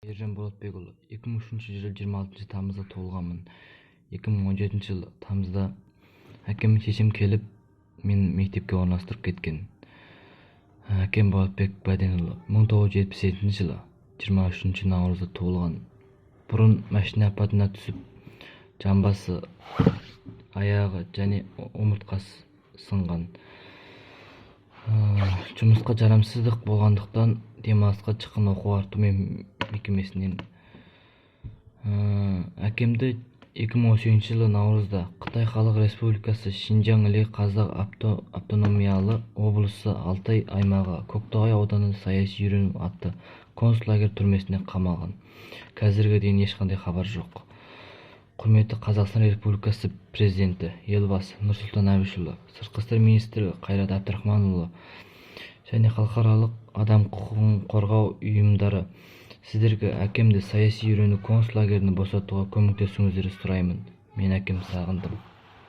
Ержан Болатбекұлы, 2003 жылы 26 тамызда туылғанмын. 2017 жылы тамызда әкем мен шешем келіп, мені мектепке орналастырып кеткен. Әкем Болатбек Бәденұлы 1977 жылы 23 наурызда туылған. Бұрын машина апатына түсіп, жамбасы, аяғы және омыртқасы сынған. Жұмысқа жарамсыздық болғандықтан, демалысқа шыққан оқу ағарту мекемесінен. Әкемді 2018 жылы наурызда Қытай Халық Республикасы Шинжаң Іле Қазақ автономиялы облысы, Алтай аймағы, Көктоғай ауданы, саяси үйрену атты концлагерь түрмесіне қамалған. Қазірге дейін ешқандай хабар жоқ. Құрметті Қазақстан Республикасы Президенті, Елбасы Нұрсұлтан Әбішұлы, Сыртқы істер министрі Қайрат Әбдірахманұлы және халықаралық адам құқығын қорғау ұйымдары, сіздерге әкемді саяси үйрену концлагерінен босатуға көмектесуіңіздерді сұраймын. Мен әкемді сағындым.